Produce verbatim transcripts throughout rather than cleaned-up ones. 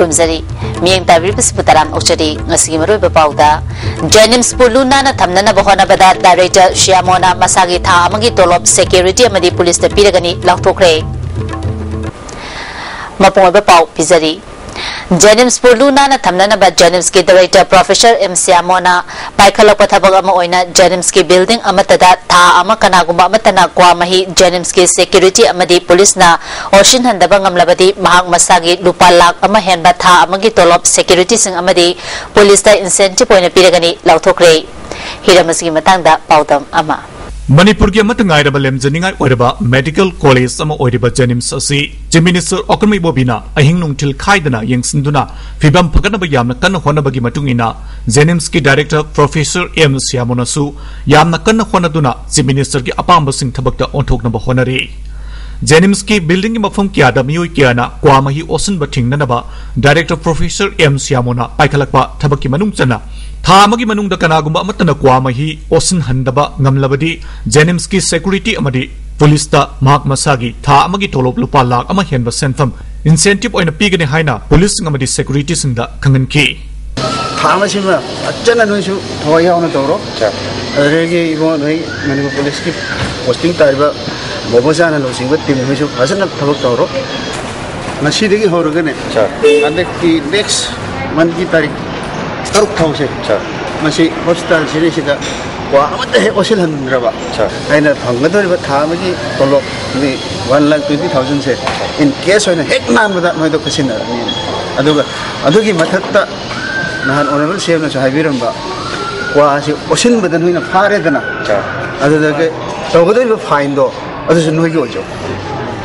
ꯈꯨꯔꯨꯝꯖꯔꯤ꯫ ꯃꯤꯠꯌꯦꯡ ꯇꯥꯕꯤꯔꯤꯕꯁꯤꯕꯨ ꯇꯔꯥꯝꯅ ꯑꯣꯛꯆꯔꯤ꯫ ꯉꯁꯤꯒꯤ ꯃꯔꯨꯑꯣꯏꯕ ꯄꯥꯎꯗ, ꯖꯦꯅꯤꯝꯁꯄꯨ ꯂꯨ ꯅꯥꯟꯅ ꯊꯝꯅꯅꯕ ꯍꯣꯠꯅꯕꯗ ꯗꯥꯏꯔꯦꯛꯇꯔ ꯁꯤꯌꯥꯃꯣꯅ ꯃꯁꯥꯒꯤ ꯊꯥ ꯑꯃꯒꯤ ꯇꯣꯂꯣꯞ ꯁꯦꯀ꯭ꯌꯨꯔꯤꯇꯤ ꯑꯃꯗꯤ ꯄꯨꯂꯤꯁꯇ ꯄꯤꯔꯒꯅꯤ ꯂꯥꯎꯊꯣꯛꯈ꯭ꯔꯦ꯫ ꯃꯄꯨꯡ ꯑꯣꯏꯕ ꯄꯥꯎ ꯄꯤꯖꯔꯤ꯫ ꯖꯦꯅꯤꯝꯁꯄꯨ ꯂꯨ ꯅꯥꯟꯅ ꯊꯝꯅꯅꯕ ꯖꯦꯅꯤꯝꯁꯀꯤ ꯗꯥꯏꯔꯦꯛꯇꯔ ꯄ꯭ꯔꯣꯐꯦꯁꯔ ꯑꯦꯝ ꯁꯤꯌꯥꯃꯣꯅ ꯄꯥꯏꯈꯠꯂꯛꯄ ꯊꯕꯛ ꯑꯃ ꯑꯣꯏꯅ ꯖꯦꯅꯤꯝꯁꯀꯤ ꯕꯤꯜꯗꯤꯡ ꯑꯃꯠꯇꯗ ꯊꯥ ꯑꯃ ꯀꯅꯥꯒꯨꯝꯕ ꯑꯃꯠꯇꯅ ꯀ꯭ꯋꯥ ꯃꯍꯤ ꯖꯦꯅꯤꯝꯁꯀꯤ ꯁꯦꯀ꯭ꯌꯨꯔꯤꯇꯤ ꯑꯃꯗꯤ ꯄꯨꯂꯤꯁꯅ ꯑꯣꯠꯁꯤꯟꯍꯟꯗꯕ ꯉꯝꯂꯕꯗꯤ ꯃꯍꯥꯛ ꯃꯁꯥꯒꯤ ꯂꯨꯄꯥ ꯂꯥꯈ ꯑꯃ ꯍꯦꯟꯕ ꯊꯥ ꯑꯃꯒꯤ ꯇꯣꯂꯣꯞ ꯁꯦꯀ꯭ꯌꯨꯔꯤꯇꯤꯁꯤꯡ ꯑꯃꯗꯤ ꯄꯨꯂꯤꯁꯇ ꯏꯟꯁꯦꯟꯇꯤꯞ ꯑꯣꯏꯅ ꯄꯤꯔꯒꯅꯤ ꯂꯥꯎꯊꯣꯛꯈ꯭ꯔꯦ꯫ ꯍꯤꯔꯝ ꯑꯁꯤꯒꯤ ꯃꯇꯥꯡꯗ ꯄꯥꯎꯗꯝ ꯑꯃ꯫ ꯃꯅꯤꯄꯨꯔꯒꯤ ꯑꯃꯠꯇ ꯉꯥꯏꯔꯕ ꯂꯦꯝꯖꯅꯤꯡꯉꯥꯏ ꯑꯣꯏꯔꯕ ꯃꯦꯗꯤꯀꯦꯜ ꯀꯣꯂꯦꯖ ꯑꯃ ꯑꯣꯏꯔꯤꯕ ꯖꯦꯅꯤꯝꯁ ꯑꯁꯤ ꯆꯤꯐ ꯃꯤꯅꯤꯁꯇꯔ ꯑꯣꯀꯔꯝ ꯏꯕꯣꯕꯤꯅ ꯑꯍꯤꯡ ꯅꯨꯡꯊꯤꯜ ꯈꯥꯏꯗꯅ ꯌꯦꯡꯁꯤꯟꯗꯨꯅ ꯐꯤꯕꯝ ꯐꯒꯠꯅꯕ ꯌꯥꯝꯅ ꯀꯟꯅ ꯍꯣꯠꯅꯕꯒꯤ ꯃꯇꯨꯡ ꯏꯟꯅ ꯖꯦꯅꯤꯝꯁꯀꯤ ꯗꯥꯏꯔꯦꯛꯇꯔ ꯄ꯭ꯔꯣꯐꯦꯁꯔ ꯑꯦꯝ ꯁꯤꯌꯥꯃꯣꯅꯁꯨ ꯌꯥꯝꯅ ꯀꯟꯅ ꯍꯣꯠꯅꯗꯨꯅ ꯆꯤꯐ ꯃꯤꯅꯤꯁꯇꯔꯒꯤ ꯑꯄꯥꯝꯕꯁꯤꯡ ꯊꯕꯛꯇ ꯑꯣꯟꯊꯣꯛꯅꯕ ꯍꯣꯠꯅꯔꯤ꯫ ꯖꯦꯅꯤꯝꯁꯀꯤ ꯕꯤꯜꯗꯤꯡꯒꯤ ꯃꯐꯝ ꯀꯌꯥꯗ ꯃꯤꯑꯣꯏ ꯀꯌꯥꯅ ꯀ꯭ꯋꯥ ꯃꯍꯤ ꯑꯣꯠꯁꯤꯟꯕ ꯊꯤꯡꯅꯅꯕ ꯗꯥꯏꯔꯦꯛꯇꯔ ꯄ꯭ꯔꯣꯐꯦꯁꯔ ꯑꯦꯝ ꯁꯤꯌꯥꯃꯣꯅ ꯄꯥꯏꯈꯠꯂꯛꯄ ꯊꯕꯛꯀꯤ ꯃꯅꯨꯡ ꯆꯟꯅ ꯊꯥ ꯑꯃꯒꯤ ꯃꯅꯨꯡꯗ ꯀꯅꯥꯒꯨꯝꯕ ꯑꯃꯠꯇꯅ ꯀ꯭ꯋꯥ ꯃꯍꯤ ꯑꯣꯠꯁꯤꯟꯍꯟꯗꯕ ꯉꯝꯂꯕꯗꯤ ꯖꯦꯅꯤꯝꯁꯀꯤ ꯁꯦꯀ꯭ꯌꯨꯔꯤꯇꯤ ꯑꯃꯗꯤ ꯄꯨꯂꯤꯁꯇ ꯃꯍꯥꯛ ꯃꯁꯥꯒꯤ ꯊꯥ ꯑꯃꯒꯤ ꯇꯣꯂꯣꯞ ꯂꯨꯄꯥ ꯂꯥꯈ ꯑꯃ ꯍꯦꯟꯕ ꯁꯦꯟꯐꯝ ꯏꯟꯁꯦꯟꯇꯤꯞ ꯑꯣꯏꯅ ꯄꯤꯒꯅꯤ ꯍꯥꯏꯅ ꯄꯨꯂꯤꯁꯁꯤꯡ ꯑꯃꯗꯤ ꯁꯦꯀ꯭ꯌꯨꯔꯤꯇꯤꯁꯤꯡꯗ ꯈꯪꯍꯟꯈꯤ꯫ ꯊꯥ ꯑꯃꯁꯤꯃ ꯐꯖꯅ ꯅꯣꯏꯁꯨ ꯊꯋꯥꯏ ꯌꯥꯎꯅ ꯇꯧꯔꯣ꯫ ꯑꯗꯨꯗꯒꯤ ꯏꯕꯨꯡꯉꯣ ꯅꯣꯏ ꯃꯅꯤꯄꯨꯔ ꯄꯨꯂꯤꯁꯀꯤ ꯄꯣꯁꯇꯤꯡ ꯇꯥꯔꯤꯕ ꯕꯣꯕꯣꯆꯥꯅ ꯂꯨꯆꯤꯡꯕ ꯇꯤꯝ ꯍꯣꯏꯁꯨ ꯐꯖꯅ ꯊꯕꯛ ꯇꯧꯔꯣ꯫ ꯉꯁꯤꯗꯒꯤ ꯍꯧꯔꯒꯅꯦ, ꯍꯟꯗꯛꯀꯤ ꯅꯦꯛꯁ ꯃꯟꯒꯤ ꯇꯥꯔꯤꯛ ꯇꯔꯨꯛ ꯐꯥꯎꯁꯦ, ꯃꯁꯤ ꯍꯣꯁꯄꯤꯇꯥꯜ ꯁꯤꯗꯩꯁꯤꯗ ꯀ꯭ꯋꯥ ꯑꯃꯠꯇ ꯍꯦꯛ ꯑꯣꯠꯁꯤꯜꯍꯟꯗ꯭ꯔꯕ, ꯑꯩꯅ ꯐꯪꯒꯗꯧꯔꯤꯕ ꯊꯥ ꯑꯃꯒꯤ ꯇꯣꯂꯣꯞ, ꯃꯤ ꯋꯥꯟ ꯂꯥꯈ ꯇ꯭ꯋꯦꯟꯇꯤ ꯊꯥꯎꯖꯟꯁꯦ ꯏꯟ ꯀꯦꯁ ꯑꯣꯏꯅ ꯍꯦꯛ ꯅꯥꯟꯕꯗ ꯅꯣꯏꯗ ꯈꯨꯠꯁꯤꯟꯅꯔꯅꯤ꯫ ꯑꯗꯨꯒ ꯑꯗꯨꯒꯤ ꯃꯊꯛꯇ ꯅꯍꯥꯟ ꯑꯣꯅꯔꯦꯕꯜ ꯁꯤ ꯑꯦꯝꯅꯁꯨ ꯍꯥꯏꯕꯤꯔꯝꯕ, ꯀ꯭ꯋꯥꯁꯤ ꯑꯣꯠꯁꯤꯟꯕꯗ ꯅꯣꯏꯅ ꯐꯥꯔꯦꯗꯅ, ꯑꯗꯨꯗꯒꯤ ꯇꯧꯒꯗꯧꯔꯤꯕ ꯐꯥꯏꯟꯗꯣ ꯑꯗꯨꯁꯨ ꯅꯣꯏꯒꯤ ꯑꯣꯏꯖꯧ꯫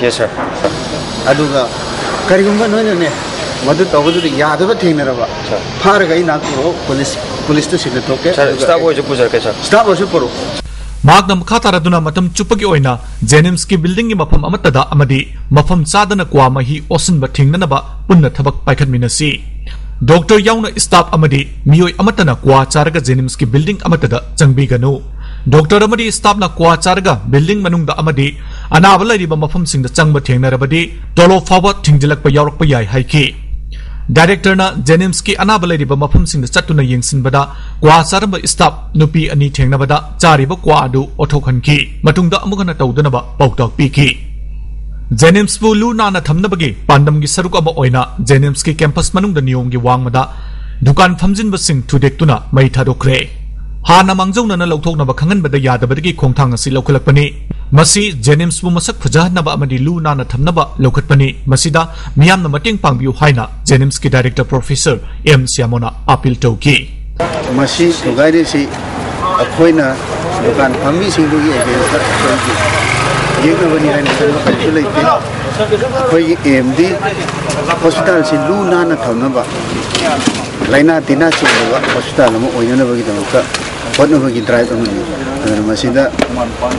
ꯌꯦꯁ ꯁꯥꯔ꯫ ꯑꯗꯨꯒ ꯀꯔꯤꯒꯨꯝꯕ ꯅꯣꯏꯅꯅꯦ ꯃꯗꯨ ꯇꯧꯕꯗꯨꯗ ꯌꯥꯗꯕ ꯊꯦꯡꯅꯔꯕ, ꯐꯥꯔꯒ ꯑꯩ ꯅꯥꯛ ꯄꯨꯔꯛꯑꯣ, ꯄꯨꯂꯤꯁ, ꯄꯨꯂꯤꯁꯇ ꯁꯤꯟꯅ ꯊꯣꯛꯀꯦ꯫ ꯁꯥꯔ, ꯑꯗꯨꯒ ꯁ꯭ꯇꯥꯐ ꯑꯣꯏꯔꯁꯨ ꯄꯨꯖꯔꯛꯀꯦ ꯁꯥꯔ꯫ ꯁ꯭ꯇꯥꯐ ꯑꯣꯏꯔꯁꯨ ꯄꯨꯔꯛꯑꯣ꯫ ꯃꯍꯥꯛꯅ ꯃꯈꯥ ꯇꯥꯔꯗꯨꯅ ꯃꯇꯝ ꯆꯨꯞꯄꯒꯤ ꯑꯣꯏꯅ ꯖꯦꯅꯤꯝꯁꯀꯤ ꯕꯤꯜꯗꯤꯡꯒꯤ ꯃꯐꯝ ꯑꯃꯠꯇꯗ ꯑꯃꯗꯤ ꯃꯐꯝ ꯆꯥꯗꯅ ꯀ꯭ꯋꯥ ꯃꯍꯤ ꯑꯣꯠꯁꯤꯟꯕ ꯊꯤꯡꯅꯅꯕ ꯄꯨꯟꯅ ꯊꯕꯛ ꯄꯥꯏꯈꯠꯃꯤꯟꯅꯁꯤ꯫ ꯗꯣꯛꯇꯔ ꯌꯥꯎꯅ ꯁ꯭ꯇꯥꯐ ꯑꯃꯗꯤ ꯃꯤꯑꯣꯏ ꯑꯃꯠꯇꯅ ꯀ꯭ꯋꯥ ꯆꯥꯔꯒ ꯖꯦꯅꯤꯝꯁꯀꯤ ꯕꯤꯜꯗꯤꯡ ꯑꯃꯠꯇꯗ ꯆꯪꯕꯤꯒꯅꯨ꯫ ꯗꯣꯛꯇꯔ ꯑꯃꯗꯤ ꯁ꯭ꯇꯥꯐꯅ ꯀ꯭ꯋꯥ ꯆꯥꯔꯒ ꯕꯤꯜꯗꯤꯡ ꯃꯅꯨꯡꯗ ꯑꯃꯗꯤ ꯑꯅꯥꯕ ꯂꯩꯔꯤꯕ ꯃꯐꯝꯁꯤꯡꯗ ꯆꯪꯕ ꯊꯦꯡꯅꯔꯕꯗꯤ ꯇꯣꯂꯣꯞ ꯐꯥꯎꯕ ꯊꯤꯡꯖꯤꯜꯂꯛꯄ ꯌꯥꯎꯔꯛꯄ ꯌꯥꯏ ꯍꯥꯏꯈꯤ꯫ ꯗꯥꯏꯔꯦꯛꯇꯔꯅ ꯖꯦꯅꯤꯝꯁꯀꯤ ꯑꯅꯥꯕ ꯂꯩꯔꯤꯕ ꯃꯐꯝꯁꯤꯡꯗ ꯆꯠꯇꯨꯅ ꯌꯦꯡꯁꯤꯟꯕꯗ ꯀ꯭ꯋꯥ ꯆꯥꯔꯝꯕ ꯁ꯭ꯇꯥꯐ ꯅꯨꯄꯤ ꯑꯅꯤ ꯊꯦꯡꯅꯕꯗ ꯆꯥꯔꯤꯕ ꯀ꯭ꯋꯥ ꯑꯗꯨ ꯑꯣꯊꯣꯛꯍꯟꯈꯤ꯫ ꯃꯇꯨꯡꯗ ꯑꯃꯨꯛ ꯍꯟꯅ ꯇꯧꯗꯅꯕ ꯄꯥꯎꯇꯥꯛ ꯄꯤꯈꯤ꯫ ꯖꯦꯅꯤꯝꯁꯄꯨ ꯂꯨ ꯅꯥꯟꯅ ꯊꯝꯅꯕꯒꯤ ꯄꯥꯟꯗꯝꯒꯤ ꯁꯔꯨꯛ ꯑꯃ ꯑꯣꯏꯅ ꯖꯦꯅꯤꯝꯁꯀꯤ ꯀꯦꯝꯄꯁ ꯃꯅꯨꯡꯗ ꯅꯤꯌꯣꯝꯒꯤ ꯋꯥꯡꯃꯗ ꯗꯨꯀꯥꯟ ꯐꯝꯖꯤꯟꯕꯁꯤꯡ ꯊꯨꯗꯦꯛꯇꯨꯅ ꯃꯩ ꯊꯥꯗꯣꯛꯈ꯭ꯔꯦ꯫ ꯍꯥꯟꯅ ꯃꯥꯡꯖꯧꯅꯅ ꯂꯧꯊꯣꯛꯅꯕ ꯈꯪꯍꯟꯕꯗ ꯌꯥꯗꯕꯗꯒꯤ ꯈꯣꯡꯊꯥꯡ ꯑꯁꯤ ꯂꯧꯈꯠꯂꯛꯄꯅꯤ꯫ ꯃꯁꯤ ꯖꯦꯅꯤꯝꯁꯄꯨ ꯃꯁꯛ ꯐꯖꯍꯟꯅꯕ ꯑꯃꯗꯤ ꯂꯨ ꯅꯥꯟꯅ ꯊꯝꯅꯕ ꯂꯧꯈꯠꯄꯅꯤ꯫ ꯃꯁꯤꯗ ꯃꯤꯌꯥꯝꯅ ꯃꯇꯦꯡ ꯄꯥꯡꯕꯤꯌꯨ ꯍꯥꯏꯅ ꯖꯦꯅꯤꯝꯁꯀꯤ ꯗꯥꯏꯔꯦꯛꯇꯔ ꯄ꯭ꯔꯣꯐꯦꯁꯔ ꯑꯦꯝ ꯁ꯭ꯌꯥꯃꯣꯅ ꯑꯥꯄꯤꯜ ꯇꯧꯈꯤ꯫ ꯃꯁꯤ ꯊꯨꯒꯥꯏꯔꯤꯁꯤ ꯑꯩꯈꯣꯏꯅ ꯗꯨꯀꯥꯟ ꯐꯝꯃꯤꯁꯤꯡꯗꯨꯒꯤ ꯑꯦꯒꯦꯟꯁꯇ ꯑꯩꯈꯣꯏꯒꯤ ꯌꯦꯛꯅꯕꯅꯤ ꯍꯥꯏꯅ ꯈꯟꯕ ꯀꯔꯤꯁꯨ ꯂꯩꯇꯦ꯫ ꯑꯩꯈꯣꯏꯒꯤ ꯑꯦꯝꯗꯤ ꯍꯣꯁꯄꯤꯇꯥꯜꯁꯤ ꯂꯨ ꯅꯥꯟꯅ ꯊꯝꯅꯕ, ꯂꯥꯏꯅꯥ ꯇꯤꯟꯅꯥ ꯆꯦꯟꯗꯕ ꯍꯣꯁꯄꯤꯇꯥꯜ ꯑꯃ ꯑꯣꯏꯅꯅꯕꯒꯤꯗꯃꯛꯇ ꯍꯣꯠꯅꯕꯒꯤ ꯗ꯭ꯔꯥꯏꯚ ꯑꯃꯅꯤ꯫ ꯑꯗꯨꯅ ꯃꯁꯤꯗ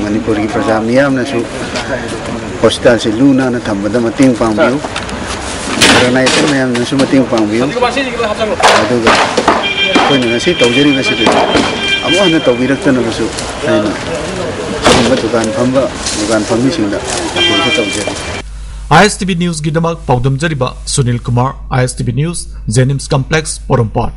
ꯃꯅꯤꯄꯨꯔꯒꯤ ꯄ꯭ꯔꯖꯥ ꯃꯤꯌꯥꯝꯅꯁꯨ ꯍꯣꯁꯄꯤꯇꯥꯜꯁꯤ ꯂꯨ ꯅꯥꯟꯅ ꯊꯝꯕꯗ ꯃꯇꯦꯡ ꯄꯥꯡꯕꯤꯌꯨ꯫ ꯑꯣꯔꯒꯅꯥꯏꯖꯦꯁꯟ ꯃꯌꯥꯝꯅꯁꯨ ꯃꯇꯦꯡ ꯄꯥꯡꯕꯤꯌꯨ꯫ ꯑꯗꯨꯒ ꯑꯩꯈꯣꯏꯅ ꯉꯁꯤ ꯇꯧꯖꯔꯤꯕꯁꯤꯗꯤ ꯑꯃꯨꯛ ꯍꯟꯅ ꯇꯧꯕꯤꯔꯛꯇꯅꯕꯁꯨ ꯍꯥꯏꯅ ꯁꯤꯒꯨꯝꯕ ꯗꯨꯀꯥꯟ ꯐꯝꯕ, ꯗꯨꯀꯥꯟ ꯐꯝꯃꯤꯁꯤꯡꯗ ꯑꯄꯤꯜꯁꯨ ꯇꯧꯖꯔꯤ꯫ ꯑꯥꯏ ꯑꯦꯁ ꯇꯤ ꯚꯤ ꯅ꯭ꯌꯨꯁꯀꯤꯗꯃꯛ ꯄꯥꯎꯗꯝꯖꯔꯤꯕ ꯁꯨꯅꯤꯜ ꯀꯨꯃꯥꯔ, ꯑꯥꯏ ꯑꯦꯁ ꯇꯤ ꯚꯤ ꯅ꯭ꯌꯨꯁ, ꯖꯦꯅꯤꯝꯁ ꯀꯝꯄ꯭ꯂꯦꯛꯁ, ꯄꯣꯔꯣꯝꯄꯥꯠ꯫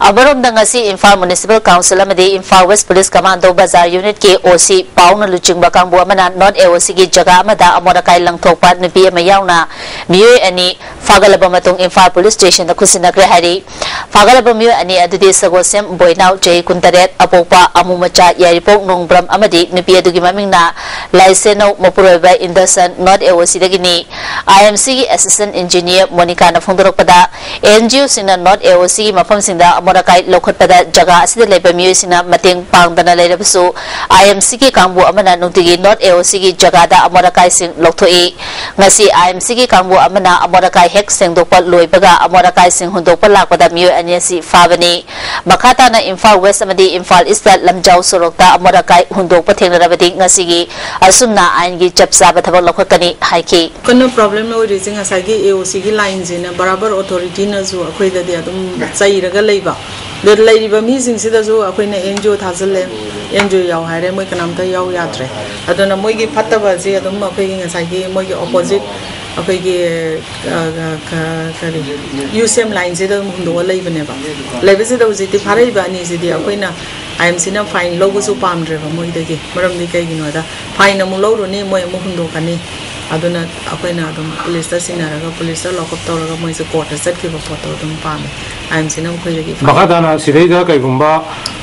ꯑꯃꯔꯣꯝꯗ, ꯉꯁꯤ ꯏꯝꯐꯥꯜ ꯃ꯭ꯌꯨꯅꯤꯁꯤꯄꯥꯜ ꯀꯥꯎꯟꯁꯤꯜ ꯑꯃꯗꯤ ꯏꯝꯐꯥꯜ ꯋꯦꯁ ꯄꯨꯂꯤꯁ ꯀꯃꯥꯟꯗꯣ ꯕꯖꯥꯔ ꯌꯨꯅꯤꯠꯀꯤ ꯑꯣ ꯁꯤ ꯄꯥꯎꯅ ꯂꯨꯆꯤꯡꯕ ꯀꯥꯡꯕꯨ ꯑꯃꯅ ꯅꯣꯔꯠ ꯑꯦ ꯑꯣ ꯁꯤꯒꯤ ꯖꯒꯥ ꯑꯃꯗ ꯑꯃꯣꯠ ꯑꯀꯥꯏ ꯂꯪꯊꯣꯛꯄ ꯅꯨꯄꯤ ꯑꯃ ꯌꯥꯎꯅ ꯃꯤꯑꯣꯏ ꯑꯅꯤ ꯐꯥꯒꯠꯂꯕ ꯃꯇꯨꯡ ꯏꯝꯐꯥꯜ ꯄꯨꯂꯤꯁ ꯁ꯭ꯇꯦꯁꯟꯗ ꯈꯨꯠꯁꯤꯟꯅꯈ꯭ꯔꯦ ꯍꯥꯏꯔꯤ꯫ ꯐꯥꯒꯠꯂꯕ ꯃꯤꯑꯣꯏ ꯑꯅꯤ ꯑꯗꯨꯗꯤ ꯁꯒꯣꯜꯁꯦꯝ ꯕꯣꯏꯅꯥꯎ, ꯆꯍꯤ ꯀꯨꯟꯇꯔꯦꯠ, ꯑꯄꯣꯛꯄ ꯑꯃꯨ ꯃꯆꯥ ꯌꯥꯏꯔꯤꯄꯣꯛ ꯅꯣꯡꯕ꯭ꯔꯝ ꯑꯃꯗꯤ ꯅꯨꯄꯤ ꯑꯗꯨꯒꯤ ꯃꯃꯤꯡꯅ ꯂꯥꯏꯁꯦꯅꯧ, ꯃꯄꯨꯔꯣꯏꯕ ꯏꯟꯗꯁꯟ, ꯅꯣꯔꯠ ꯑꯦ ꯑꯣ ꯁꯤꯗꯒꯤꯅꯤ꯫ ꯑꯥꯏ ꯑꯦꯝ ꯁꯤꯒꯤ ꯑꯦꯁꯤꯁꯇꯦꯟ ꯏꯟꯖꯤꯅꯤꯌꯔ ꯃꯣꯅꯤꯀꯥꯅ ꯐꯣꯡꯗꯣꯔꯛꯄꯗ, ꯑꯦꯟ ꯖꯤ ꯑꯣꯁꯤꯡꯅ ꯅꯣꯔꯠ ꯑꯦ ꯑꯣ ꯁꯤꯒꯤ ꯃꯐꯝꯁꯤꯡꯗ ꯑꯃꯣꯠ ꯑꯀꯥꯏ ꯂꯧꯈꯠꯄꯗ ꯖꯒꯥ ꯑꯁꯤꯗ ꯂꯩꯕ ꯃꯤꯑꯣꯏꯁꯤꯡꯅ ꯃꯇꯦꯡ ꯄꯥꯡꯗꯅ ꯂꯩꯔꯕꯁꯨ, ꯑꯥꯏ ꯑꯦꯝ ꯁꯤꯒꯤ ꯀꯥꯡꯕꯨ ꯑꯃꯅ ꯅꯨꯡꯇꯤꯒꯤ ꯅꯣꯔꯠ ꯑꯦ ꯑꯣ ꯁꯤꯒꯤ ꯖꯒꯥꯗ ꯑꯃꯣꯠ ꯑꯀꯥꯏꯁꯤꯡ ꯂꯧꯊꯣꯛꯏ꯫ ꯉꯁꯤ ꯑꯥꯏ ꯑꯦꯝ ꯁꯤꯒꯤ ꯀꯥꯡꯕꯨ ꯑꯃꯅ ꯑꯃꯣꯠ ꯑꯀꯥꯏ ꯍꯦꯛ ꯁꯦꯡꯗꯣꯛꯄ ꯂꯣꯏꯕꯒ ꯑꯃꯣꯠ ꯑꯀꯥꯏꯁꯤꯡ ꯍꯨꯟꯗꯣꯛꯄ ꯂꯥꯛꯄꯗ ꯃꯤꯑꯣꯏ ꯑꯅꯤ ꯑꯁꯤ ꯐꯥꯕꯅꯤ꯫ ꯃꯈꯥ ꯇꯥꯅ ꯏꯝꯐꯥꯜ ꯋꯦꯁ ꯑꯃꯗꯤ ꯏꯝꯐꯥꯜ ꯏꯁꯇ ꯂꯝꯖꯥꯎ ꯁꯣꯔꯣꯛꯇ ꯑꯃꯣꯠ ꯑꯀꯥꯏ ꯍꯨꯟꯗꯣꯛꯄ ꯊꯦꯡꯅꯔꯕꯗꯤ ꯉꯁꯤꯒꯤ ꯑꯁꯨꯝꯅ ꯑꯥꯏꯟꯒꯤ ꯆꯞ ꯆꯥꯕ ꯊꯕꯛ ꯂꯧꯈꯠꯀꯅꯤ ꯍꯥꯏꯈꯤ꯫ ꯀꯟꯅ ꯄ꯭ꯔꯣꯕ꯭ꯂꯦꯝ ꯑꯣꯏꯔꯤꯁꯦ ꯉꯁꯥꯏꯒꯤ ꯑꯦ ꯑꯣ ꯁꯤꯒꯤ ꯂꯥꯏꯟꯁꯤꯅ ꯕꯔꯥꯕꯔ ꯑꯣꯊꯣꯔꯤꯇꯤꯅꯁꯨ ꯑꯩꯈꯣꯏꯗꯗꯤ ꯑꯗꯨꯝ ꯆꯩꯔꯒ ꯂꯩꯕ꯫ ꯑꯗꯣ ꯂꯩꯔꯤꯕ ꯃꯤꯁꯤꯡꯁꯤꯗꯁꯨ ꯑꯩꯈꯣꯏꯅ and G O ꯊꯥꯖꯤꯜꯂꯦ, and G O ꯌꯥꯎ ꯍꯥꯏꯔꯦ, ꯃꯣꯏ ꯀꯅꯥꯝꯇ ꯌꯥꯎ ꯌꯥꯗ꯭ꯔꯦ꯫ ꯑꯗꯨꯅ ꯃꯣꯏꯒꯤ ꯐꯠꯇꯕꯁꯦ ꯑꯗꯨꯝ ꯑꯩꯈꯣꯏꯒꯤ ꯉꯁꯥꯏꯒꯤ ꯃꯣꯏꯒꯤ ꯑꯣꯄꯣꯖꯤꯠ ꯑꯩꯈꯣꯏꯒꯤ ꯑ, ꯀ- ꯀꯔꯤ ꯌꯨ ꯁꯤ ꯑꯦꯝ ꯂꯥꯏꯟꯁꯤꯗ ꯑꯗꯨꯝ ꯍꯨꯟꯗꯣꯛꯑ ꯂꯩꯕꯅꯦꯕ꯫ ꯂꯩꯕꯁꯤꯗ ꯍꯧꯖꯤꯛꯇꯤ ꯐꯥꯔꯛꯏꯕ ꯑꯅꯤꯁꯤꯗꯤ ꯑꯩꯈꯣꯏꯅ ꯑꯥꯏ ꯑꯦꯝ ꯁꯤꯅ ꯐꯥꯏꯟ ꯂꯧꯕꯁꯨ ꯄꯥꯝꯗ꯭ꯔꯦꯕ ꯃꯣꯏꯗꯒꯤ꯫ ꯃꯔꯝꯗꯤ ꯀꯩꯒꯤꯅꯣꯗ ꯐꯥꯏꯟ ꯑꯃꯨꯛ ꯂꯧꯔꯨꯅꯤ, ꯃꯣꯏ ꯑꯃꯨꯛ ꯍꯨꯟꯗꯣꯛꯀꯅꯤ꯫ ꯑꯗꯨꯅ ꯑꯩꯈꯣꯏꯅ ꯑꯗꯨꯝ ꯄꯨꯂꯤꯁꯇ ꯁꯤꯟꯅꯔꯒ ꯄꯨꯂꯤꯁꯇ ꯂꯣꯛꯑꯞ ꯇꯧꯔꯒ ꯃꯣꯏꯁꯦ ꯀꯣꯔꯠꯇ ꯆꯠꯈꯤꯕ ꯄꯣꯠꯇꯣ ꯑꯗꯨꯝ ꯄꯥꯝꯃꯦ꯫ ꯑꯥꯏ ꯑꯦꯝ ꯁꯤꯅ ꯑꯩꯈꯣꯏꯗꯒꯤ ꯐꯥꯏꯟ ꯃꯈꯥ ꯇꯥꯅ ꯁꯤꯗꯩꯗ ꯀꯩꯒꯨꯝꯕ,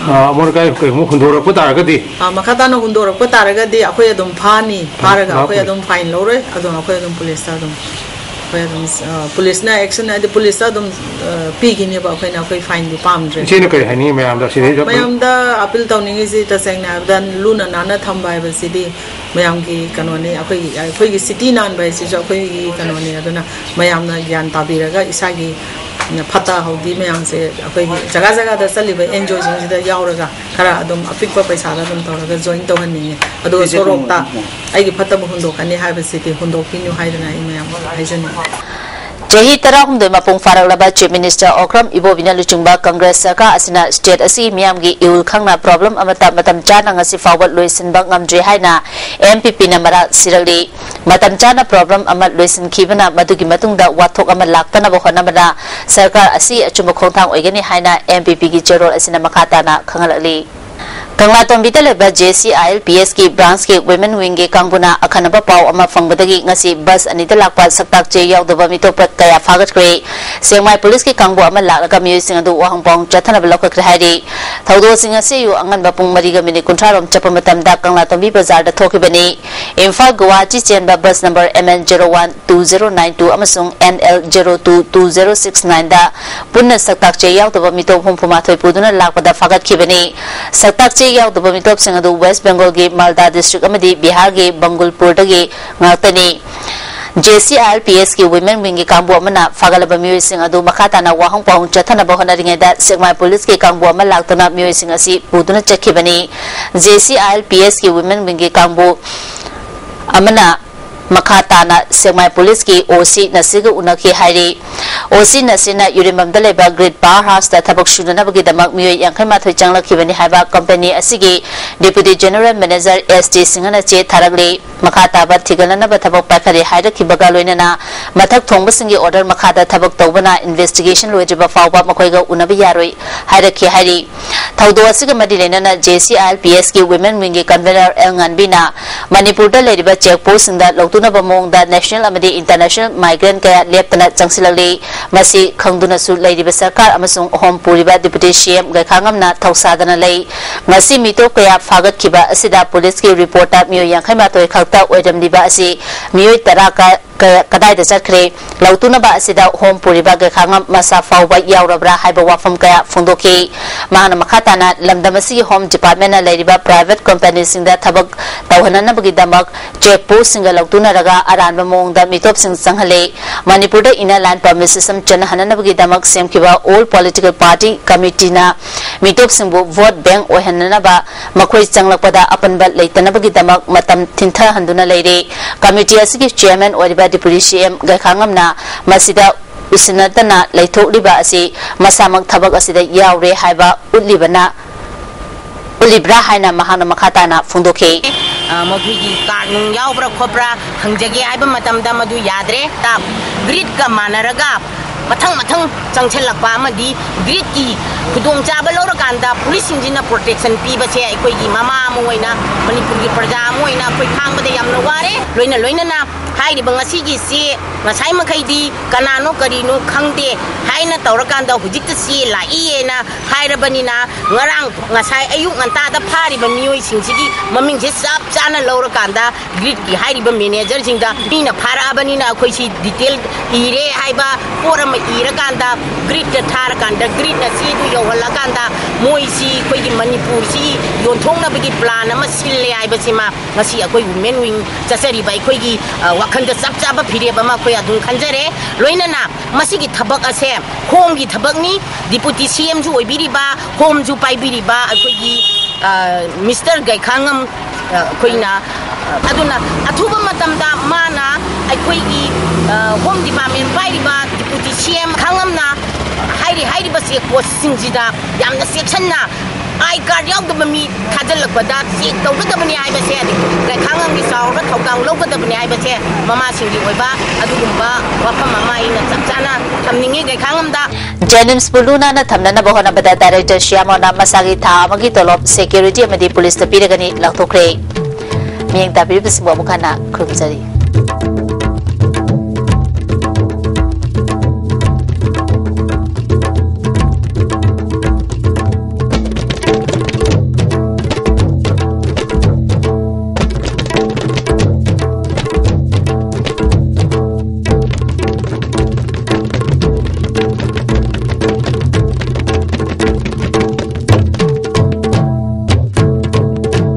ꯑ, ꯑꯃꯣꯠ ꯑꯀꯥꯏ ꯀꯩꯒꯨꯝꯕ ꯍꯨꯟꯗꯣꯔꯛꯄ ꯇꯥꯔꯒꯗꯤ? ꯑ, ꯃꯈꯥ ꯇꯥꯅ ꯍꯨꯟꯗꯣꯔꯛꯄ ꯇꯥꯔꯒꯗꯤ ꯑꯩꯈꯣꯏ ꯑꯗꯨꯝ ꯐꯥꯅꯤ, ꯐꯥꯔꯒ ꯑꯩꯈꯣꯏ ꯐꯥꯕꯅꯤ꯫ ꯑꯗꯨꯝ ꯐꯥꯏꯟ ꯂꯧꯔꯣꯏ, ꯑꯗꯨꯝ ꯑꯩꯈꯣꯏ ꯑꯗꯨꯝ ꯄꯨꯂꯤꯁꯇ ꯑꯗꯨꯝ ꯑꯩꯈꯣꯏ ꯑꯗꯨꯝ ꯑ, ꯄꯨꯂꯤꯁꯅ ꯑꯦꯛꯁꯟ ꯍꯥꯏꯗꯤ ꯄꯨꯂꯤꯁꯇ ꯑꯗꯨꯝ ꯑ, ꯄꯤꯈꯤꯅꯦꯕ꯫ ꯑꯩꯈꯣꯏꯅ ꯑꯩꯈꯣꯏ ꯐꯥꯏꯟꯗꯤ ꯄꯥꯝꯗ꯭ꯔꯦ꯫ ꯏꯆꯦꯅ ꯀꯔꯤ ꯍꯥꯏꯅꯤꯡꯉꯤ ꯃꯌꯥꯝꯗ ꯁꯤꯗꯩꯗ? ꯃꯌꯥꯝꯗ ꯑꯄꯤꯜ ꯇꯧꯅꯤꯡꯉꯤꯁꯤ ꯇꯁꯦꯡꯅ ꯍꯥꯏꯔꯕꯗ ꯂꯨꯅ ꯅꯥꯟꯅ ꯊꯝꯕ ꯍꯥꯏꯕꯁꯤꯗꯤ ꯃꯌꯥꯝꯒꯤ ꯀꯩꯅꯣꯅꯤ꯫ ꯑꯩꯈꯣꯏꯒꯤ ꯑꯩꯈꯣꯏꯒꯤ ꯁꯤꯇꯤ ꯅꯥꯟꯕ ꯍꯥꯏꯁꯤꯁꯨ ꯑꯩꯈꯣꯏꯒꯤ ꯀꯩꯅꯣꯅꯤ꯫ ꯑꯗꯨꯅ ꯃꯌꯥꯝꯅ ꯒ꯭ꯌꯥꯟ ꯇꯥꯕꯤꯔꯒ ꯏꯁꯥꯒꯤ ꯐꯠꯇ ꯍꯥꯎꯗꯤ ꯃꯌꯥꯝꯁꯦ ꯑꯩꯈꯣꯏꯒꯤ ꯖꯒꯥ ꯖꯒꯥꯗ ꯆꯠꯂꯤꯕ ꯑꯦꯟ ꯖꯤ ꯑꯣꯁꯤꯡꯁꯤꯗ ꯌꯥꯎꯔꯒ ꯈꯔ ꯑꯗꯨꯝ ꯑꯄꯤꯛꯄ ꯄꯩꯁꯥꯗ ꯑꯗꯨꯝ ꯇꯧꯔꯒ ꯖꯣꯏꯟ ꯇꯧꯍꯟꯅꯤꯡꯉꯤ꯫ ꯑꯗꯨꯒ ꯁꯣꯔꯣꯛꯇ ꯑꯩꯒꯤ ꯐꯠꯇꯕ ꯍꯨꯟꯗꯣꯛꯀꯅꯤ ꯍꯥꯏꯕꯁꯤꯗꯤ ꯍꯨꯟꯗꯣꯛꯄꯤꯅꯨ ꯍꯥꯏꯗꯅ ꯑꯩ ꯃꯌꯥꯝ ꯍꯥꯏꯖꯅꯤꯡꯉꯤ꯫ ꯆꯍꯤ ꯇꯔꯥꯍꯨꯝꯗꯣꯏ ꯃꯄꯨꯡ ꯐꯥꯔꯛꯂꯕ Chief Minister Okram Ibobiꯅ ꯂꯨꯆꯤꯡꯕ Congress ꯁꯔꯀꯥꯔ ꯑꯁꯤꯅ state ꯑꯁꯤꯒꯤ ꯃꯤꯌꯥꯝꯒꯤ ꯏꯍꯨꯜ ꯈꯪꯅ problem ꯑꯃꯠꯇ ꯃꯇꯝ ꯆꯥꯅ ꯉꯁꯤ ꯐꯥꯎꯕ ꯂꯣꯏꯁꯤꯟꯕ ꯉꯝꯗ꯭ꯔꯤ ꯍꯥꯏꯅ M P Pꯅ ꯃꯔꯥꯜ ꯁꯤꯔꯛꯂꯤ꯫ ꯃꯇꯝ ꯆꯥꯅ problem ꯑꯃ ꯂꯣꯏꯁꯤꯟꯈꯤꯕꯅ ꯃꯗꯨꯒꯤ ꯃꯇꯨꯡꯗ ꯋꯥꯊꯣꯛ ꯑꯃ ꯂꯥꯛꯇꯅꯕ ꯍꯣꯠꯅꯕꯅ ꯁꯔꯀꯥꯔ ꯑꯁꯤ ꯑꯆꯨꯝꯕ ꯈꯣꯡꯊꯥꯡ ꯑꯣꯏꯒꯅꯤ ꯍꯥꯏꯅ M P Pꯒꯤ ꯆꯦꯔꯣꯜ ꯑꯁꯤꯅ ꯃꯈꯥ ꯇꯥꯅ ꯈꯪꯍꯜꯂꯛꯂꯤ꯫ ꯀꯪꯂꯥꯇꯣꯝꯕꯤꯗ ꯂꯩꯕ J C I L P Sꯀꯤ branchꯀꯤ women wingꯒꯤ ꯀꯥꯡꯕꯨꯅ ꯑꯈꯟꯅꯕ ꯄꯥꯎ ꯑꯃ ꯐꯪꯕꯗꯒꯤ ꯉꯁꯤ bus ꯑꯅꯤꯗ ꯂꯥꯛꯄ ꯁꯛꯇꯥꯛ ꯆꯦ ꯌꯥꯎꯗꯕ ꯃꯤꯇꯣꯞ ꯀꯌꯥ ꯐꯥꯒꯠꯈ꯭ꯔꯦ꯫ ꯁꯦꯛꯃꯥꯏ policeꯀꯤ ꯀꯥꯡꯕꯨ ꯑꯃ ꯂꯥꯛꯂꯒ ꯃꯤꯑꯣꯏꯁꯤꯡ ꯑꯗꯨ ꯋꯥꯍꯪ ꯄꯥꯎꯍꯪ ꯆꯠꯊꯅꯕ ꯂꯧꯈꯠꯈ꯭ꯔꯦ ꯍꯥꯏꯔꯤ꯫ ꯊꯧꯗꯣꯛꯁꯤꯡ ꯑꯁꯤ ꯑꯌꯨꯛ ꯑꯉꯟꯕ ꯄꯨꯡ ꯃꯔꯤꯒ ꯃꯤꯅꯤꯠ ꯀꯨꯟꯊ꯭ꯔꯥ ꯔꯣꯝ ꯆꯠꯄ ꯃꯇꯝꯗ ꯀꯪꯂꯥꯇꯣꯝꯕꯤ ꯕꯖꯥꯔꯗ ꯊꯣꯛꯈꯤꯕꯅꯤ꯫ ꯏꯝꯐꯥꯜ ꯒꯨꯋꯥꯍꯥꯇꯤ ꯆꯦꯟꯕ bus number M N zero one two zero nine two ꯑꯃꯁꯨꯡ N L zero two two zero six nine ꯗ ꯄꯨꯟꯅ ꯁꯛꯇꯥꯛ ꯆꯦ ꯌꯥꯎꯗꯕ ꯃꯤꯇꯣꯞ ꯍꯨꯝꯐꯨ ꯃꯥꯊꯣꯏ ꯄꯨꯗꯨꯅ ꯂꯥꯛꯄꯗ ꯐꯥꯒꯠꯈꯤꯕꯅꯤ꯫ ꯁꯛꯇꯥꯛ ꯆꯦ ꯌꯥꯎꯗꯕ ꯃꯤꯇꯣꯞꯁꯤꯡ ꯑꯗꯨ West Bengalꯒꯤ Malda district ꯑꯃꯗꯤ ꯕꯤꯍꯥꯔꯒꯤ ꯕꯪꯒꯨꯜꯄꯨꯔꯗꯒꯤ ꯉꯥꯛꯇꯅꯤ꯫ J C I L P Sꯀꯤ women wingꯒꯤ ꯀꯥꯡꯕꯨ ꯑꯃꯅ ꯐꯥꯒꯠꯂꯕ ꯃꯤꯑꯣꯏꯁꯤꯡ ꯑꯗꯨ ꯃꯈꯥ ꯇꯥꯅ ꯋꯥꯍꯪ ꯄꯥꯎꯍꯪ ꯆꯠꯊꯅꯕ ꯍꯣꯠꯅꯔꯤꯉꯩꯗ ꯁꯦꯛꯃꯥꯏ policeꯀꯤ ꯀꯥꯡꯕꯨ ꯑꯃ ꯂꯥꯛꯇꯨꯅ ꯃꯤꯑꯣꯏꯁꯤꯡ ꯑꯁꯤ ꯄꯨꯗꯨꯅ ꯆꯠꯈꯤꯕꯅꯤ꯫ J C I L P Sꯀꯤ women wingꯒꯤ ꯀꯥꯡꯕꯨ ꯑꯃꯅ ꯃꯈꯥ ꯇꯥꯅ ꯁꯦꯛꯃꯥꯏ policeꯀꯤ O C ꯅꯁꯤꯒ ꯎꯅꯈꯤ ꯍꯥꯏꯔꯤ꯫ ꯑꯣꯁꯤ ꯅꯁꯤꯅ ꯌꯨꯔꯦꯝꯕꯝꯗ ꯂꯩꯕ ꯒ꯭ꯔꯤꯠ ꯄꯥꯋꯔ ꯍꯥꯎꯁꯇ ꯊꯕꯛ ꯁꯨꯅꯅꯕꯒꯤꯗꯃꯛ ꯃꯤꯑꯣꯏ ꯌꯥꯡꯈꯩ ꯃꯥꯊꯣꯏ ꯆꯪꯂꯛꯈꯤꯕꯅꯤ ꯍꯥꯏꯕ ꯀꯝꯄꯦꯅꯤ ꯑꯁꯤꯒꯤ ꯗꯦꯄꯨꯇꯤ ꯖꯦꯅꯔꯦꯜ ꯃꯦꯅꯦꯖꯔ ꯑꯦꯁ ꯇꯤ ꯁꯤꯡꯍꯅ ꯆꯦ ꯊꯥꯔꯛꯂꯤ꯫ ꯃꯈꯥ ꯇꯥꯕ ꯊꯤꯒꯠꯅꯅꯕ ꯊꯕꯛ ꯄꯥꯏꯈꯠꯂꯦ ꯍꯥꯏꯔꯛꯈꯤꯕꯒ ꯂꯣꯏꯅꯅ ꯃꯊꯛ ꯊꯣꯡꯕꯁꯤꯡꯒꯤ ꯑꯣꯔꯗꯔ ꯃꯈꯥꯗ ꯊꯕꯛ ꯇꯧꯕꯅ ꯏꯟꯚꯦꯁꯇꯤꯒꯦꯁꯟ ꯂꯣꯏꯗ꯭ꯔꯤꯕ ꯐꯥꯎꯕ ꯃꯈꯣꯏꯒ ꯎꯅꯕ ꯌꯥꯔꯣꯏ ꯍꯥꯏꯔꯛꯈꯤ ꯍꯥꯏꯔꯤ꯫ ꯊꯧꯗꯣꯛ ꯑꯁꯤꯒ ꯃꯔꯤ ꯂꯩꯅꯅ J C I L P ꯑꯦꯁꯀꯤ ꯋꯤꯃꯦꯟ ꯋꯤꯡꯒꯤ ꯀꯟꯚꯦꯅꯔ ꯑꯦꯜ ꯉꯥꯟꯕꯤꯅ ꯃꯅꯤꯄꯨꯔꯗ ꯂꯩꯔꯤꯕ ꯆꯦꯛ ꯄꯣꯁꯁꯤꯡꯗ ꯂꯧꯇꯨꯅꯕ ꯃꯑꯣꯡꯗ ꯅꯦꯁꯅꯦꯜ ꯑꯃꯗꯤ ꯏꯟꯇꯔꯅꯦꯁꯅꯦꯜ ꯃꯥꯏꯒ꯭ꯔꯦꯟ ꯀꯌꯥ ꯂꯦꯞꯇꯅ ꯆꯪꯁꯤꯜꯂꯛꯂꯤ꯫ ꯃꯁꯤ ꯈꯪꯗꯨꯅꯁꯨ ꯂꯩꯔꯤꯕ ꯁꯔꯀꯥꯔ ꯑꯃꯁꯨꯡ ꯍꯣꯝ ꯄꯨꯔꯤꯕ ꯗꯦꯄꯨꯇꯤ ꯁꯤ ꯑꯦꯝ ꯒꯩꯈꯥꯉꯝꯅ ꯊꯧꯁꯥꯗꯅ ꯂꯩ꯫ ꯉꯁꯤ ꯃꯤꯇꯣꯞ ꯀꯌꯥ ꯐꯥꯒꯠꯈꯤꯕ ꯑꯁꯤꯗ ꯄꯨꯂꯤꯁꯀꯤ ꯔꯤꯄꯣꯔꯠꯇ ꯃꯤꯑꯣꯏ ꯌꯥꯡꯈꯩ ꯃꯥꯊꯣꯏ ꯈꯛꯇ ꯑꯣꯏꯔꯝꯂꯤꯕ ꯑꯁꯤ ꯃꯤꯑꯣꯏ ꯇꯔꯥ ꯀ-, ꯀ-, ꯀꯗꯥꯏꯗ ꯆꯠꯈ꯭ꯔꯦ? ꯂꯧꯇꯨꯅꯕ ꯑꯁꯤꯗ ꯍꯣꯝ ꯄꯨꯔꯤꯕ ꯒꯩꯈꯥꯉꯝ ꯃꯁꯥ ꯐꯥꯎꯕ ꯌꯥꯎꯔꯕ꯭ꯔꯥ ꯍꯥꯏꯕ ꯋꯥꯐꯝ ꯀꯌꯥ ꯐꯣꯡꯗꯣꯛꯈꯤ꯫ ꯃꯍꯥꯛꯅ ꯃꯈꯥ ꯇꯥꯅ ꯂꯝꯗꯝ ꯑꯁꯤꯒꯤ ꯍꯣꯝ ꯗꯤꯄꯥꯔꯠꯃꯦꯟꯅ ꯂꯩꯔꯤꯕ ꯄ꯭ꯔꯥꯏꯚꯦꯠ ꯀꯝꯄꯦꯅꯤꯁꯤꯡꯗ ꯊꯕꯛ ꯇꯧꯍꯟꯅꯅꯕꯒꯤꯗꯃꯛ ꯆꯦꯛ ꯄꯣꯁꯁꯤꯡꯒ ꯂꯧꯇꯨꯅꯔꯒ ꯑꯔꯥꯟꯕ ꯃꯑꯣꯡꯗ ꯃꯤꯇꯣꯞꯁꯤꯡ ꯆꯪꯍꯜꯂꯤ꯫ ꯃꯅꯤꯄꯨꯔꯗ ꯏꯟꯅꯔ ꯂꯥꯏꯟ ꯄꯔꯃꯤꯠ ꯁꯤꯁꯇꯦꯝ ꯆꯠꯅꯍꯟꯅꯅꯕꯒꯤꯗꯃꯛ ꯁꯦꯝꯈꯤꯕ ꯑꯣꯜ ꯄꯣꯂꯤꯇꯤꯀꯦꯜ ꯄꯥꯔꯇꯤ ꯀꯃꯤꯇꯤꯅ ꯃꯤꯇꯣꯞꯁꯤꯡꯕꯨ ꯚꯣꯠ ꯕꯦꯡ ꯑꯣꯏꯍꯟꯅꯅꯕ ꯃꯈꯣꯏ ꯆꯪꯂꯛꯄꯗ ꯑꯄꯟꯕ ꯂꯩꯇꯅꯕꯒꯤꯗꯃꯛ ꯃꯇꯝ ꯊꯤꯟꯊꯍꯟꯗꯨꯅ ꯂꯩꯔꯦ꯫ ꯀꯃꯤꯇꯤ ꯑꯁꯤꯒꯤ ꯆꯤꯌꯔꯃꯦꯟ ꯑꯣꯏꯔꯤꯕ ꯗꯤꯄꯨꯇꯤ ꯁꯤ ꯑꯦꯝ ꯒꯩꯈꯥꯉꯝꯅ ꯃꯁꯤꯗ ꯎꯁꯤꯟꯅꯗꯅ ꯂꯩꯊꯣꯛꯂꯤꯕ ꯑꯁꯤ ꯃꯁꯥꯃꯛ ꯊꯕꯛ ꯑꯁꯤꯗ ꯌꯥꯎꯔꯦ ꯍꯥꯏꯕ ꯎꯠꯂꯤꯕꯅ, ꯎꯠꯂꯤꯕ꯭ꯔꯥ ꯍꯥꯏꯅ ꯃꯍꯥꯛꯅ ꯃꯈꯥ ꯇꯥꯅ ꯐꯣꯡꯗꯣꯛꯈꯤ꯫ ꯑ, ꯃꯈꯣꯏꯒꯤ ꯀꯥꯔꯗ ꯅꯨꯡ ꯌꯥꯎꯕ꯭ꯔꯥ ꯈꯣꯠꯄ꯭ꯔꯥ ꯍꯪꯖꯒꯦ ꯍꯥꯏꯕ ꯃꯇꯝꯗ ꯃꯗꯨ ꯌꯥꯗ꯭ꯔꯦ꯫ ꯒ꯭ꯔꯤꯠꯀ ꯃꯥꯟꯅꯔꯒ ꯃꯊꯪ ꯃꯊꯪ ꯆꯪꯁꯤꯜꯂꯛꯄ ꯑꯃꯗꯤ ꯒ꯭ꯔꯤꯠꯀꯤ ꯈꯨꯗꯣꯡꯆꯥꯕ ꯂꯧꯔꯀꯥꯟꯗ ꯄꯨꯂꯤꯁꯁꯤꯡꯁꯤꯅ ꯄ꯭ꯔꯣꯇꯦꯛꯁꯟ ꯄꯤꯕꯁꯦ ꯑꯩꯈꯣꯏꯒꯤ ꯃꯃꯥ ꯑꯃ ꯑꯣꯏꯅ, ꯃꯅꯤꯄꯨꯔꯒꯤ ꯄ꯭ꯔꯖꯥ ꯑꯃ ꯑꯣꯏꯅ ꯑꯩꯈꯣꯏ ꯈꯥꯡꯕꯗ ꯌꯥꯝꯅ ꯋꯥꯔꯦ꯫ ꯂꯣꯏꯅ ꯂꯣꯏꯅꯅ ꯍꯥꯏꯔꯤꯕ ꯉꯁꯤꯒꯤ ꯆꯦ ꯉꯁꯥꯏ ꯃꯈꯩꯗꯤ ꯀꯅꯥꯅꯣ ꯀꯔꯤꯅꯣ ꯈꯪꯗꯦ ꯍꯥꯏꯅ ꯇꯧꯔꯀꯥꯟꯗ ꯍꯧꯖꯤꯛꯇ ꯆꯦ ꯂꯥꯛꯏꯌꯦꯅ ꯍꯥꯏꯔꯕꯅꯤꯅ, ꯉꯔꯥꯡ ꯉꯁꯥꯏ ꯑꯌꯨꯛ ꯉꯟꯇꯥꯗ ꯐꯥꯔꯤꯕ ꯃꯤꯑꯣꯏꯁꯤꯡꯁꯤꯒꯤ ꯃꯃꯤꯡꯁꯦ ꯆꯞ ꯆꯥꯅ ꯂꯧꯔꯀꯥꯟꯗ ꯒ꯭ꯔꯤꯠꯀꯤ ꯍꯥꯏꯔꯤꯕ ꯃꯦꯅꯦꯖꯔꯁꯤꯡꯗ ꯃꯤꯅ ꯐꯥꯔꯛꯑꯕꯅꯤꯅ ꯑꯩꯈꯣꯏꯁꯤ ꯗꯤꯇꯦꯜ ꯏꯔꯦ ꯍꯥꯏꯕ ꯄꯣꯠ ꯑꯃ ꯏꯔꯀꯥꯟꯗ ꯒ꯭ꯔꯤꯠꯇ ꯊꯥꯔꯀꯥꯟꯗ ꯒ꯭ꯔꯤꯠꯅ ꯆꯦꯗꯨ ꯌꯧꯍꯜꯂꯀꯥꯟꯗ ꯃꯣꯏꯁꯤ ꯑꯩꯈꯣꯏꯒꯤ ꯃꯅꯤꯄꯨꯔꯁꯤ ꯌꯣꯟꯊꯣꯛꯅꯕꯒꯤ ꯄ꯭ꯂꯥꯟ ꯑꯃ ꯁꯤꯜꯂꯦ ꯍꯥꯏꯕꯁꯤꯃ ꯉꯁꯤ ꯑꯩꯈꯣꯏ ꯋꯨꯃꯦꯟ ꯋꯤꯡ ꯆꯠꯆꯔꯤꯕ ꯑꯩꯈꯣꯏꯒꯤ, ꯑ, ꯋꯥꯈꯜꯗ ꯆꯞ ꯆꯥꯕ ꯐꯤꯔꯦꯞ ꯑꯃ ꯑꯩꯈꯣꯏ ꯑꯗꯨꯝ ꯈꯟꯖꯔꯦ꯫ ꯂꯣꯏꯅꯅ ꯃꯁꯤꯒꯤ ꯊꯕꯛ ꯑꯁꯦ ꯍꯣꯝꯒꯤ ꯊꯕꯛꯅꯤ꯫ ꯗꯤꯄꯨꯇꯤ ꯁꯤ ꯑꯦꯝꯁꯨ ꯑꯣꯏꯕꯤꯔꯤꯕ, ꯍꯣꯝꯁꯨ ꯄꯥꯏꯕꯤꯔꯤꯕ ꯑꯩꯈꯣꯏꯒꯤ, ꯑ, ꯃꯤꯁꯇꯔ ꯒꯩꯈꯥꯉꯝ, ꯑ, ꯑꯩꯈꯣꯏꯅ, ꯑꯗꯨꯅ ꯑꯊꯨꯕ ꯃꯇꯝꯗ ꯃꯥꯅ ꯑꯩ-, ꯑꯩꯈꯣꯏꯒꯤ ꯍꯣꯝ ꯗꯤꯄꯥꯔꯠꯃꯦꯟ ꯄꯥꯏꯔꯤꯕ ꯗꯤꯄꯨꯇꯤ ꯁꯤ ꯑꯦꯝ ꯈꯥꯡꯉꯝꯅ ꯍꯥꯏꯔꯤ, ꯍꯥꯏꯔꯤꯕ ꯆꯦꯛ ꯄꯣꯁꯁꯤꯡꯁꯤꯗ ꯌꯥꯝꯅ ꯆꯦꯛꯁꯤꯟꯅ ꯑꯥꯏ ꯀꯥꯔꯗ ꯌꯥꯎꯗꯕ ꯃꯤ ꯊꯥꯖꯤꯜꯂꯛꯄꯗ ꯆꯦꯛ ꯇꯧꯒꯗꯕꯅꯤ ꯍꯥꯏꯕꯁꯦ, ꯑꯗꯒꯤ ꯒꯩꯈꯥꯡꯉꯝꯒꯤ ꯆꯥꯎꯔꯕ ꯊꯧꯗꯥꯡ ꯂꯧꯒꯗꯕꯅꯤ ꯍꯥꯏꯕꯁꯦ ꯃꯃꯥꯁꯤꯡꯒꯤ ꯑꯣꯏꯕ ꯑꯗꯨꯒꯨꯝꯕ ꯋꯥꯐꯝ ꯑꯃ ꯑꯩꯅ ꯆꯞ ꯆꯥꯅ ꯊꯝꯅꯤꯡꯉꯤ꯫ ꯒꯩꯈꯥꯡꯉꯝꯗ ꯖꯦꯅꯤꯝꯁꯄꯨ ꯂꯨ ꯅꯥꯟꯅ ꯊꯝꯅꯅꯕ ꯍꯣꯠꯅꯕꯗ ꯗꯥꯏꯔꯦꯛꯇꯔ ꯁꯤꯌꯥꯃꯣꯅ ꯃꯁꯥꯒꯤ ꯊꯥ ꯑꯃꯒꯤ ꯇꯣꯂꯣꯞ ꯁꯦꯀ꯭ꯌꯨꯔꯤꯇꯤ ꯑꯃꯗꯤ ꯄꯨꯂꯤꯁꯇ ꯄꯤꯔꯒꯅꯤ ꯂꯥꯎꯊꯣꯛꯈ꯭ꯔꯦ꯫ ꯃꯤꯠꯌꯦꯡ ꯇꯥꯕꯤꯔꯤꯕꯁꯤꯡꯕꯨ ꯑꯃꯨꯛ ꯍꯟꯅ ꯈꯨꯔꯨꯝꯖꯔꯤ꯫